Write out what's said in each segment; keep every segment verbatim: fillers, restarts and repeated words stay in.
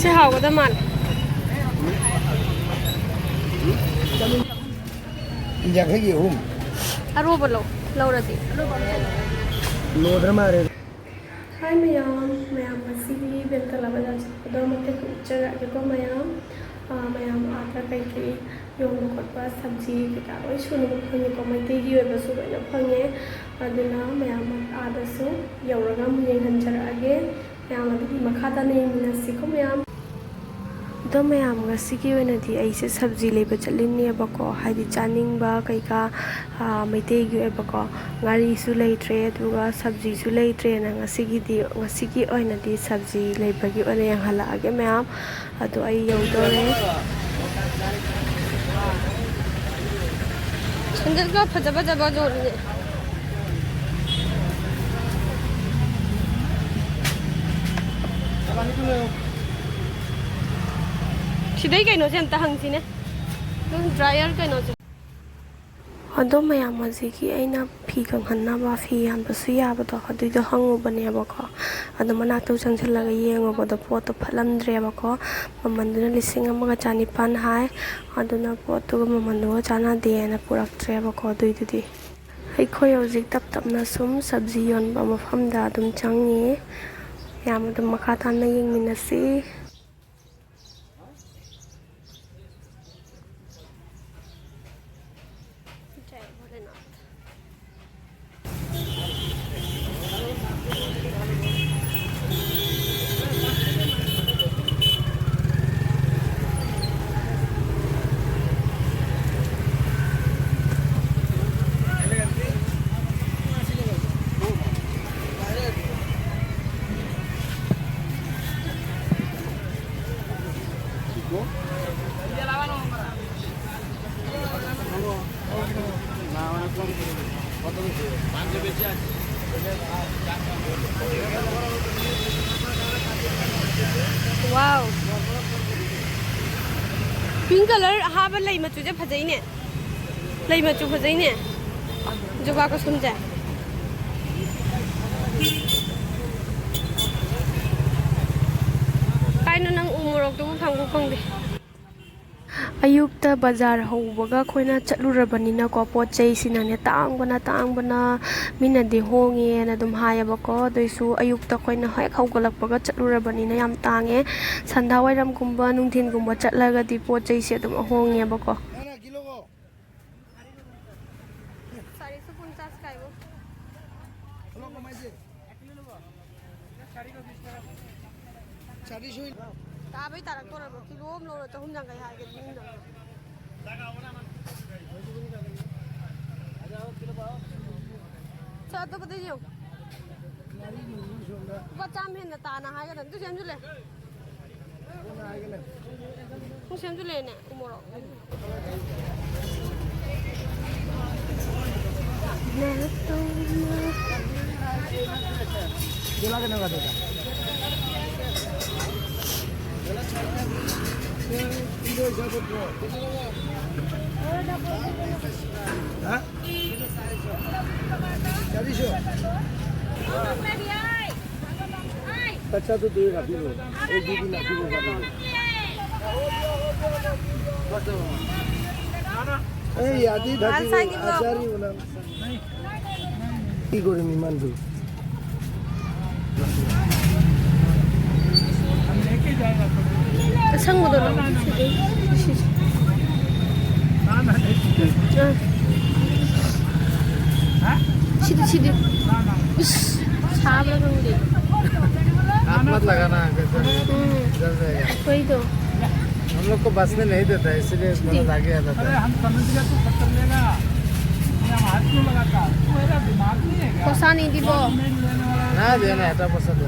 ꯁꯤ ꯍꯥꯎꯒꯗꯕ ꯃꯥꯜꯂꯦ꯫ ꯌꯥꯡꯈꯩꯒꯤ ꯑꯍꯨꯝ꯫ ꯑꯔꯣꯕ ꯂꯧ, ꯂꯧꯔꯗꯤ꯫ ꯂꯣꯗ꯭ꯔ ꯃꯥꯜꯂꯦ꯫ ꯍꯥꯏ ꯃꯌꯥꯝ, ꯃꯌꯥꯝ ꯉꯁꯤꯒꯤ ꯕꯦꯜꯇꯂꯥ ꯕꯖꯥꯔ ꯆꯠꯄꯗꯣ ꯃꯇꯦꯛ ꯎꯠꯆꯔꯛꯑꯒꯦꯀꯣ ꯃꯌꯥꯝ꯫ ꯑꯥ, ꯃꯌꯥꯝ ꯑꯥꯗ ꯀꯩꯀꯩ ꯌꯣꯟꯕ ꯈꯣꯠꯄ, ꯁꯕꯖꯤ ꯀꯩꯀꯥ ꯂꯣꯏ ꯁꯨꯅꯕ ꯐꯪꯉꯦꯀꯣ, ꯃꯩꯇꯩꯒꯤ ꯑꯣꯏꯕꯁꯨ ꯂꯣꯏꯅ ꯐꯪꯉꯦ꯫ ꯑꯗꯨꯅ ꯃꯌꯥꯝ ꯑꯥꯗꯁꯨ ꯌꯧꯔꯒ ꯑꯃꯨꯛ ꯌꯦꯡꯍꯟꯖꯔꯛꯑꯒꯦ꯫ ꯃꯌꯥꯝ ꯑꯗꯨꯗꯤ ꯃꯈꯥ ꯇꯥꯅ ꯌꯦꯡꯃꯤꯟꯅꯁꯤꯀꯣ ꯃꯌꯥꯝ꯫ ꯑꯗꯣ ꯃꯌꯥꯝ, ꯉꯁꯤꯒꯤ ꯑꯣꯏꯅꯗꯤ ꯑꯩꯁꯦ ꯁꯕꯖꯤ ꯂꯩꯕ ꯆꯠꯂꯤꯅꯦꯕꯀꯣ, ꯍꯥꯏꯗꯤ ꯆꯥꯅꯤꯡꯕ ꯀꯩꯀꯥ, ꯑꯥ, ꯃꯩꯇꯩꯒꯤ ꯑꯣꯏꯕꯀꯣ꯫ ꯉꯥꯔꯤꯁꯨ ꯂꯩꯇ꯭ꯔꯦ, ꯑꯗꯨꯒ ꯁꯕꯖꯤꯁꯨ ꯂꯩꯇ꯭ꯔꯦꯅ ꯉꯁꯤꯒꯤꯗꯤ, ꯉꯁꯤꯒꯤ ꯑꯣꯏꯅꯗꯤ ꯁꯕꯖꯤ ꯂꯩꯕꯒꯤ ꯑꯣꯏꯅ ꯌꯦꯡꯍꯜꯂꯛꯑꯒꯦ ꯃꯌꯥꯝ꯫ ꯑꯗꯣ ꯑꯩ ꯌꯧꯗꯣꯔꯦ꯫ ꯁꯦꯟꯗꯜꯒ ꯐꯖ ꯐꯖꯕ ꯌꯣꯜꯂꯤꯅꯦ꯫ ꯁꯤꯗꯩ ꯀꯩꯅꯣꯁꯦ ꯑꯝꯇ ꯍꯪꯁꯤꯅꯦ꯫ ꯑꯗꯨꯝ dryer ꯀꯩꯅꯣꯁꯦ꯫ ꯑꯗꯣ ꯃꯌꯥꯝ, ꯍꯧꯖꯤꯛꯀꯤ ꯑꯩꯅ ꯐꯤ ꯀꯪꯍꯟꯅꯕ ꯐꯤ ꯌꯥꯟꯕꯁꯨ ꯌꯥꯕꯗꯣ, ꯑꯗꯨꯏꯗꯣ ꯍꯪꯉꯨꯕꯅꯦꯕꯀꯣ꯫ ꯑꯗꯣ ꯃꯅꯥꯛꯇ ꯆꯪꯁꯤꯜꯂꯒ ꯌꯦꯡꯉꯨꯕꯗꯣ ꯄꯣꯠꯇꯣ ꯐꯠꯂꯝꯗ꯭ꯔꯦꯕꯀꯣ꯫ ꯃꯃꯟꯗꯨꯅ ꯂꯤꯁꯤꯡ ꯑꯃꯒ ꯆꯅꯤꯄꯥꯟ ꯍꯥꯏ꯫ ꯑꯗꯨꯅ ꯄꯣꯠꯇꯨꯒ ꯃꯃꯟꯗꯨꯒ ꯆꯥꯟꯅꯗꯦꯅ ꯄꯨꯔꯛꯇ꯭ꯔꯦꯕꯀꯣ ꯑꯗꯨꯏꯗꯨꯗꯤ꯫ ꯑꯩꯈꯣꯏ ꯍꯧꯖꯤꯛ ꯇꯞ ꯇꯞꯅ ꯁꯨꯝ ꯁꯕꯖꯤ ꯌꯣꯟꯕ ꯃꯐꯝꯗ ꯑꯗꯨꯝ ꯆꯪꯉꯤ꯫ ꯃꯌꯥꯝ ꯑꯗꯨꯝ ꯃꯈꯥ ꯇꯥꯅ ꯌꯦꯡꯃꯤꯟꯅꯁꯤ꯫ Wow, pink colour ꯑꯍꯥꯕ ꯂꯩ ꯃꯆꯨꯁꯦ ꯐꯖꯩꯅꯦ꯫ ꯂꯩ ꯃꯆꯨ ꯐꯖꯩꯅꯦ꯫ ꯖꯨꯕꯥ ꯀꯨꯁꯨꯝꯁꯦ꯫ ꯀꯥꯏꯅꯣ ꯅꯪ ꯇꯧꯐꯝ ꯊꯥꯡꯐꯝ ꯈꯪꯗꯦ꯫ ꯑꯌꯨꯛꯇ ꯕꯖꯥꯔ ꯍꯧꯕꯒ ꯑꯩꯈꯣꯏꯅ ꯆꯠꯂꯨꯔꯕꯅꯤꯅꯀꯣ, ꯄꯣꯠ ꯆꯩꯁꯤꯅꯅꯦ ꯇꯥꯡꯕꯅ ꯇꯥꯡꯕꯅ, ꯃꯤꯅꯗꯤ ꯍꯣꯡꯉꯦꯅ ꯑꯗꯨꯝ ꯍꯥꯏꯌꯦꯕꯀꯣ, ꯑꯗꯨꯏꯁꯨ ꯑꯌꯨꯛꯇ ꯑꯩꯈꯣꯏꯅ ꯍꯦꯛ ꯍꯧꯒꯠꯂꯛꯄꯒ ꯆꯠꯂꯨꯔꯕꯅꯤꯅ ꯌꯥꯝ ꯇꯥꯡꯉꯦ꯫ ꯁꯟꯗꯥ ꯋꯥꯏꯔꯝꯒꯨꯝꯕ, ꯅꯨꯡꯊꯤꯟꯒꯨꯝꯕ ꯆꯠꯂꯒꯗꯤ ꯄꯣꯠ ꯆꯩꯁꯦ ꯑꯗꯨꯝ ꯍꯣꯡꯉꯦꯕꯀꯣ꯫ ꯆꯥꯔꯤꯁꯨ ꯄꯨꯟ ꯆꯥꯁꯤ ꯀꯥꯏꯕꯣ꯫ ꯆꯥꯔꯤꯁꯨ꯫ ꯇꯥꯕꯩ ꯇꯥꯔꯛꯇꯣꯔꯕ꯫ ꯀꯤꯂꯣ ꯑꯃ ꯂꯧꯔ ꯆꯍꯨꯝ ꯌꯥꯡꯈꯩ ꯍꯥꯏꯒꯦ ꯃꯤꯅ꯫ ꯁꯦ, ꯑꯇꯣꯞꯄꯗ ꯌꯦꯡꯉꯨ꯫ ꯂꯨꯄꯥ ꯆꯥꯝꯃ ꯍꯦꯟꯅ ꯇꯥꯅ ꯍꯥꯏꯒꯗꯕꯅꯤ꯫ ꯑꯗꯨ ꯁꯦꯝꯖꯤꯜꯂꯦ꯫ ꯄꯨꯡ ꯁꯦꯝꯖꯤꯜꯂꯛꯑꯦꯅꯦ, ꯎ ꯃꯣꯔꯣꯛ꯫ ꯍꯥ? ꯆꯥꯔꯤꯁꯨ꯫ ꯀꯆꯥꯗꯨ ꯗꯨꯏ ꯔꯥꯈꯤꯕ꯫ ꯑꯩ ꯗꯨꯗꯤ ꯔꯥꯈꯤꯕ꯫ ꯑꯩ ꯌꯥꯗꯤ ꯊꯥꯀꯤ ꯑꯆꯥꯔꯤ ꯎꯅ꯫ ꯀꯤ ꯀꯣꯔꯤ ꯃꯤꯃꯥꯟꯗꯨ꯫ ꯑꯁꯪꯕꯗꯣ ꯂꯧ꯫ ꯁꯤꯗꯤ꯫ ꯁꯤꯁꯦ꯫ ꯑꯥ꯫ ꯁꯤꯗꯤ, ꯁꯤꯗꯤ꯫ ꯏꯁ, ꯁꯥꯕ꯭ꯔꯥ ꯈꯪꯗꯦ꯫ हाथ मत लगाना, जल जाएगा। ꯎꯝ꯫ वही तो। हम लोग को बसने नहीं देता है, इसीलिए थोड़ा आगे आ जाता है। ꯄꯩꯁꯥ ꯅꯤꯗꯤꯕꯣ꯫ ꯅꯥ, ꯗꯦ ꯅꯥ, ꯑꯦꯇꯥ ꯄꯩꯁꯥ ꯗꯦ꯫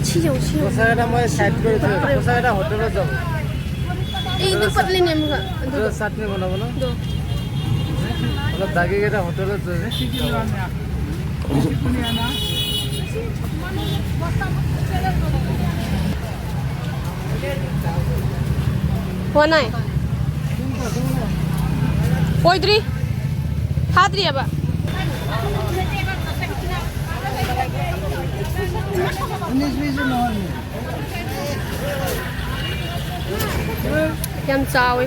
ꯁꯤꯌꯣ, ꯁꯤꯌꯣ꯫ ꯄꯩꯁꯥ ꯀꯩꯅ ꯃꯣꯏ ꯁꯥꯏꯠ ꯀꯣꯔꯤ ꯊꯣꯏ, ꯄꯩꯁꯥ ꯀꯩꯅ ꯍꯣꯇꯦꯜ ꯗꯦ ꯖꯥꯕ꯫ ꯑꯩꯗꯣ ꯄꯠꯂꯤꯅꯦ ꯑꯃꯨꯛꯀ꯫ ꯑꯗꯨꯗꯣ ꯆꯥꯠꯅꯤ ꯕꯅꯥꯕꯣ ꯅꯥ? ꯑꯗꯣ꯫ ꯑꯗꯣ ꯗꯥꯒꯤ ꯀꯩꯅ ꯍꯣꯇꯦꯜ ꯗꯦ ꯖꯥꯕ꯫ One nine. ꯑꯣꯏꯗ꯭ꯔꯤ꯫ ꯊꯥꯗ꯭ꯔꯤꯑꯕ꯫ ꯎꯅꯤꯁ ꯕꯤꯁ ꯅꯣ꯫ ꯌꯥꯝ ꯆꯥꯎꯋꯤ꯫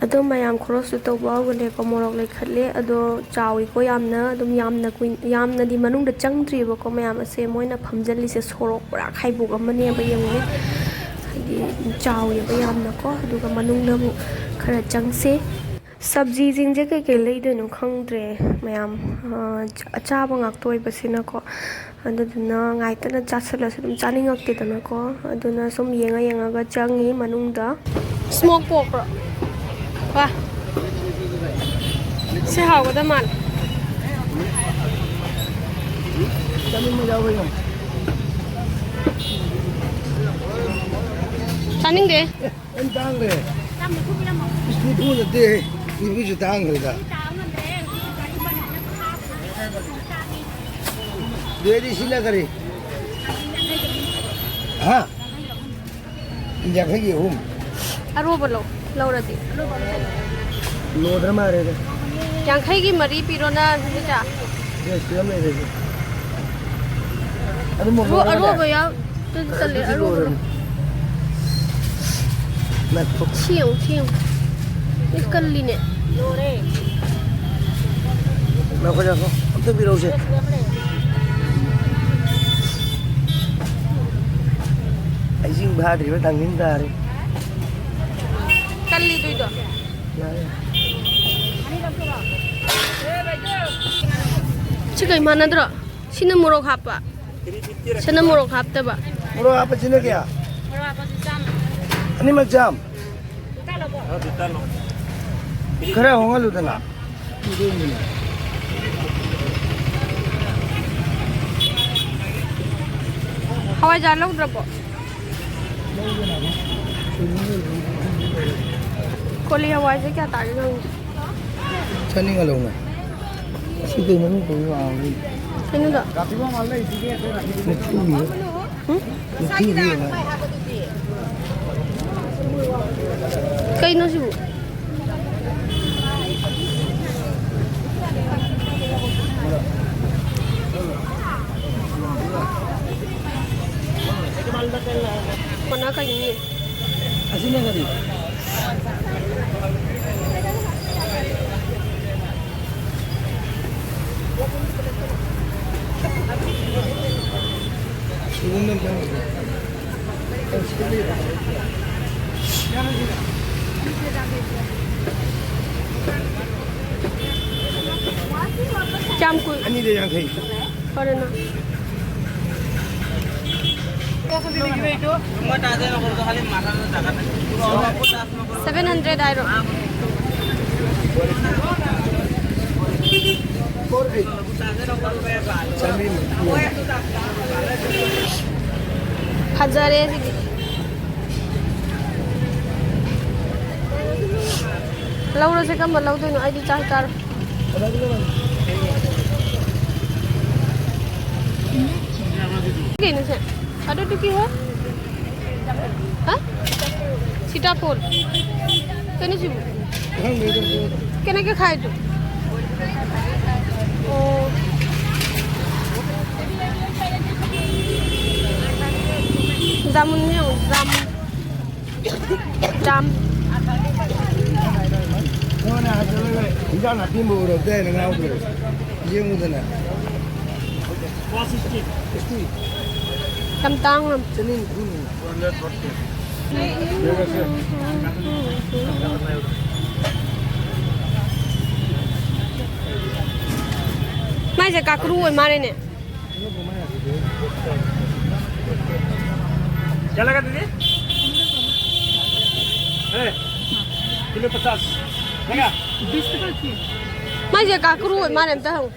ꯑꯗꯣ ꯃꯌꯥꯝ ꯈꯣꯔꯣꯁꯁꯨ ꯇꯧꯕ ꯍꯧꯒꯠꯂꯦꯀꯣ, ꯃꯣꯔꯣꯛ ꯂꯩꯈꯠꯂꯦ꯫ ꯑꯗꯣ ꯆꯥꯎꯋꯤꯀꯣ ꯌꯥꯝꯅ, ꯑꯗꯨꯝ ꯌꯥꯝꯅ ꯀꯨꯏ-, ꯌꯥꯝꯅꯗꯤ ꯃꯅꯨꯡꯗ ꯆꯪꯗ꯭ꯔꯤꯕꯀꯣ ꯃꯌꯥꯝ꯫ ꯑꯁꯦ ꯃꯣꯏꯅ ꯐꯝꯖꯜꯂꯤꯁꯦ ꯁꯣꯔꯣꯛ ꯄꯨꯔꯥ ꯈꯥꯏꯕꯣꯛ ꯑꯃꯅꯦꯕ, ꯌꯦꯡꯉꯨꯅꯦ꯫ ꯍꯥꯏꯗꯤ ꯆꯥꯎꯋꯦꯕ ꯌꯥꯝꯅꯀꯣ꯫ ꯑꯗꯨꯒ ꯃꯅꯨꯡꯗ ꯑꯃꯨꯛ ꯈꯔ ꯆꯪꯁꯦ꯫ ꯁꯕꯖꯤꯁꯤꯡꯁꯦ ꯀꯩꯀꯩ ꯂꯩꯗꯣꯏꯅꯣ ꯈꯪꯗ꯭ꯔꯦ ꯃꯌꯥꯝ꯫ ꯑ, ꯑꯆꯥꯕ ꯉꯥꯛꯇ ꯑꯣꯏꯕꯁꯤꯅꯀꯣ꯫ ꯑꯗꯨꯗꯨꯅ ꯉꯥꯏꯇꯅ ꯆꯥꯁꯤꯜꯂꯁꯨ ꯑꯗꯨꯝ ꯆꯥꯅꯤꯡꯉꯛꯇꯦꯗꯅꯀꯣ꯫ ꯑꯗꯨꯅ ꯁꯨꯝ ꯌꯦꯡꯉ ꯌꯦꯡꯉꯒ ꯆꯪꯉꯤ ꯃꯅꯨꯡꯗ꯫ ꯁ꯭ꯃꯣꯛ ꯄꯣꯔꯛꯔꯣ? ꯋꯥ꯫ ꯁꯤ ꯍꯥꯎꯒꯗꯕ ꯃꯥꯜꯂꯦ꯫ ꯆꯥꯅꯤꯡꯕ ꯌꯥꯎꯕ꯭ꯔꯥ ꯌꯦꯡꯉꯣ꯫ ꯆꯥꯅꯤꯡꯗꯦ꯫ ꯌꯥꯝ ꯇꯥꯡꯈ꯭ꯔꯦ꯫ ꯏꯁ, ꯅꯤꯐꯨ ꯅꯠꯇꯦ, ꯅꯤꯐꯨꯁꯨ ꯇꯥꯡꯈ꯭ꯔꯦꯗ꯫ ꯑꯗꯨ ꯑꯣꯏꯗꯤ ꯁꯤꯅ ꯀꯔꯤ? ꯍꯥ? ꯌꯥꯡꯈꯩꯒꯤ ꯑꯍꯨꯝ꯫ ꯑꯔꯣꯕ ꯂꯧ, ꯂꯧꯔꯗꯤ꯫ ꯂꯣꯗ꯭ꯔ ꯃꯥꯜꯂꯦꯗ꯫ ꯌꯥꯡꯈꯩꯒꯤ ꯃꯔꯤ ꯄꯤꯔꯣꯅ, ꯁꯤꯗ꯫ ꯌꯦꯁ, ꯄꯤꯔꯝꯃꯦ ꯑꯗꯨꯗꯤ꯫ ꯑꯗꯨꯝ ꯑꯔꯣ-, ꯃꯃꯜ ꯑꯃ ꯑꯔꯣꯕ ꯌꯥꯎ-, ꯑꯗꯨꯗꯤ ꯇꯜꯂꯦ, ꯑꯗꯨꯗꯤ ꯑꯔꯣꯕ ꯂꯣꯏꯔꯦ꯫ ꯂꯧ-, ꯉꯥꯏꯈꯣ꯫ ꯁꯤ ꯌꯦꯡꯉꯨ, ꯁꯤ ꯌꯦꯡꯉꯨ꯫ ꯏꯁ, ꯀꯜꯂꯤꯅꯦ꯫ ꯉꯥꯏꯈꯣ, ꯉꯥꯏꯈꯣ꯫ ꯑꯝꯇ ꯄꯤꯔꯛꯎꯁꯦ꯫ ꯍꯩꯁꯤꯡ ꯐꯥꯗ꯭ꯔꯤꯕ ꯊꯥꯡꯖꯤꯡ ꯇꯥꯔꯦ꯫ ꯀꯜꯂꯤꯗꯨꯏꯗꯣ꯫ ꯌꯥꯔꯦ꯫ ꯁꯤ ꯀꯩ ꯃꯥꯟꯅꯗ꯭ꯔꯣ? ꯁꯤꯅ ꯃꯣꯔꯣꯛ ꯍꯥꯞꯄ꯫ ꯁꯤꯅ ꯃꯣꯔꯣꯛ ꯍꯥꯞꯇꯕ꯫ ꯃꯣꯔꯣꯛ ꯍꯥꯞꯄꯁꯤꯅ ꯀꯌꯥ? ꯑꯅꯤꯃꯛ ꯆꯥꯝ꯫ ꯈꯔ ꯍꯣꯡꯍꯜꯂꯨꯗꯅ꯫ ꯍꯋꯥꯏꯖꯥꯔ ꯂꯧꯗ꯭ꯔꯕꯣ? ꯀꯣꯂꯤ ꯍꯋꯥꯏꯁꯦ ꯀꯌꯥ ꯇꯥꯒꯦ ꯈꯪꯗꯦ꯫ ꯆꯥꯅꯤꯡꯉ ꯂꯧꯅ꯫ ꯁꯤ ꯀꯩ ꯃꯃꯤꯡ ꯀꯧꯏ ꯀꯥꯎꯔꯦ꯫ ꯀꯩꯅꯣꯗꯣ? ꯅꯤꯐꯨꯒꯤ꯫ ꯎꯝ? ꯅꯤꯐꯨꯒꯤ ꯌꯦꯡꯉꯣ꯫ ꯀꯩꯅꯣ ꯁꯤꯕꯨ? ꯀꯩꯅꯣꯅꯦ? ꯑꯁꯤꯅ ꯀꯔꯤ? ꯁꯤꯒꯨꯝꯕ ꯑꯝꯇ ꯍꯪꯒꯦ꯫ ꯀꯌꯥꯝ ꯀꯨꯏ? ꯑꯅꯤꯗ ꯌꯥꯡꯈꯩ꯫ ꯐꯔꯦꯅ꯫ Seven hundred ꯍꯥꯏꯔꯣ꯫ ꯐꯖꯔꯦ ꯁꯤꯗꯤ꯫ ꯂꯧꯔꯁꯦ, ꯀꯔꯝꯕ ꯂꯧꯗꯣꯏꯅꯣ? ꯑꯩꯗꯤ ꯆꯥ ꯆꯥꯔꯣꯏ꯫ ꯀꯩꯅꯣꯁꯦ? ꯑꯗꯨꯗꯤ ꯀꯤ ꯍꯦ? ꯍꯥ? ꯁꯤꯇꯥꯐꯣꯜ꯫ ꯀꯩꯅꯣ ꯁꯤꯕꯨ? ꯈꯪꯗꯦꯗ꯫ ꯀꯩꯅꯣ ꯀꯩ ꯈꯥꯏꯗꯨ? ꯑꯣ꯫ ꯖꯥꯃꯨꯟ ꯌꯦꯡꯉꯨ, ꯖꯥꯃꯨꯟ꯫ ꯖꯥꯝ꯫ ꯅꯉꯣꯟꯗ ꯍꯥꯏꯖꯔꯒ ꯏꯟꯖꯥꯡ ꯅꯥꯄꯤ ꯑꯃ ꯎꯔꯕꯗ ꯑꯩꯅ ꯉꯥꯎꯈ꯭ꯔꯦ꯫ ꯌꯦꯡꯉꯨꯗꯅ꯫ ꯌꯥꯝ ꯇꯥꯡꯅ꯫ ꯆꯅꯤ ꯅꯤꯐꯨꯅꯤ꯫ ꯃꯥꯏꯁꯦ ꯀꯥꯀ꯭ꯔꯨ ꯑꯣꯏ ꯃꯥꯜꯂꯦꯅꯦ꯫ क्या लगा दीदी? ए, किलो पचास। लगा? ꯃꯥꯏꯁꯦ ꯀꯥꯀ꯭ꯔꯨ ꯑꯣꯏ ꯃꯥꯜꯂꯦ, ꯑꯝꯇ ꯍꯪꯉꯨ꯫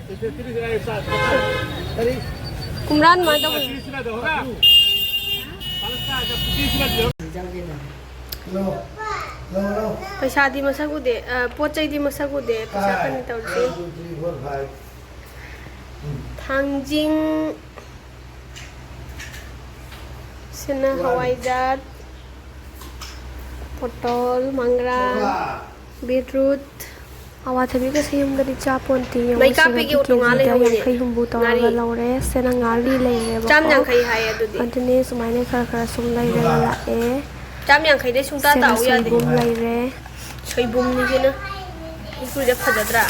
ꯀꯨꯝꯔꯥꯟ ꯑꯗꯨꯃꯥꯏꯅ ꯇꯧꯕꯅꯦ꯫ ꯄꯩꯁꯥꯗꯤ ꯃꯁꯛ ꯎꯗꯦ, ꯑ, ꯄꯣꯠ ꯆꯩꯗꯤ ꯃꯁꯛ ꯎꯗꯦ, ꯄꯩꯁꯥ ꯀꯩꯅꯣ ꯇꯧꯔꯤꯁꯦ꯫ ꯊꯥꯡꯖꯤꯡ, ꯁꯤꯅ ꯍꯋꯥꯏꯖꯥꯔ, ꯄꯣꯇꯣꯜ, ꯃꯪꯒ꯭ꯔꯥ, ꯕꯤꯠꯔꯨꯠ, ꯑꯋꯥꯊꯕꯤꯒ ꯁꯌꯨꯝꯒꯗꯤ ꯆꯥ ꯄꯣꯟꯇꯦ꯫ ꯌꯦꯡꯉꯨ, ꯃꯩ ꯀꯥꯞꯄꯤꯒꯤ ꯁꯤꯗꯗꯤ ꯑꯣꯇꯣ ꯉꯥ ꯀꯦꯖꯤꯗ ꯂꯩꯍꯧꯋꯤꯅꯦ꯫ ꯌꯥꯡꯈꯩ ꯍꯨꯝꯐꯨ ꯇꯧꯔꯒ ꯉꯥꯔꯤ꯫ ꯂꯧꯔꯦ꯫ ꯁꯤꯅ ꯉꯥꯔꯤ ꯂꯩꯔꯦꯕꯀꯣ꯫ ꯆꯥꯝ ꯌꯥꯡꯈꯩ ꯍꯥꯏꯌꯦ ꯑꯗꯨꯗꯤ꯫ ꯑꯗꯨꯅꯦ ꯁꯨꯃꯥꯏꯅ ꯈꯔ ꯈꯔ ꯁꯨꯝ ꯂꯩꯔꯒ ꯂꯥꯛꯑꯦ꯫ ꯆꯥꯝ ꯌꯥꯡꯈꯩꯗꯩ ꯁꯨꯡꯇꯥ ꯁꯤꯅ ꯇꯥꯎ ꯌꯥꯗꯦ꯫ ꯁꯣꯏꯕꯨꯝ ꯂꯩꯔꯦ꯫ ꯁꯣꯏꯕꯨꯝꯅꯤ ꯁꯤꯅ꯫ ꯏꯀꯨꯏꯗ ꯐꯖꯗ꯭ꯔꯥ?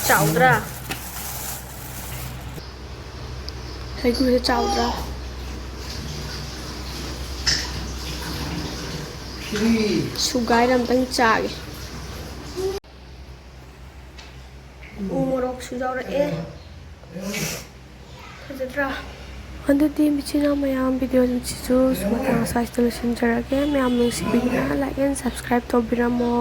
ꯆꯥꯎꯗ꯭ꯔꯥ? ꯍꯩꯒ꯭ꯔꯨꯁꯦ ꯆꯥꯎꯗ꯭ꯔꯥ? ꯁꯨꯒꯥꯏꯔ ꯑꯝꯇꯪ ꯆꯥꯒꯦ꯫ ꯎ ꯃꯣꯔꯣꯛꯁꯨ ꯌꯥꯎꯔꯛꯑꯦ꯫ ꯐꯖꯗ꯭ꯔꯥ? ꯑꯗꯨꯗꯤ ꯃꯆꯤꯟ ꯃꯅꯥꯎ ꯃꯌꯥꯝ, ꯚꯤꯗꯤꯑꯣꯁꯤꯁꯨ ꯃꯇꯥꯡ ꯑꯁ꯭ꯋꯥꯏꯁꯤꯗ ꯂꯣꯏꯁꯤꯟꯖꯔꯒꯦ꯫ ꯃꯌꯥꯝ ꯅꯨꯡꯁꯤꯕꯤꯗꯨꯅ like and subscribe ꯇꯧꯕꯤꯔꯝꯃꯣ꯫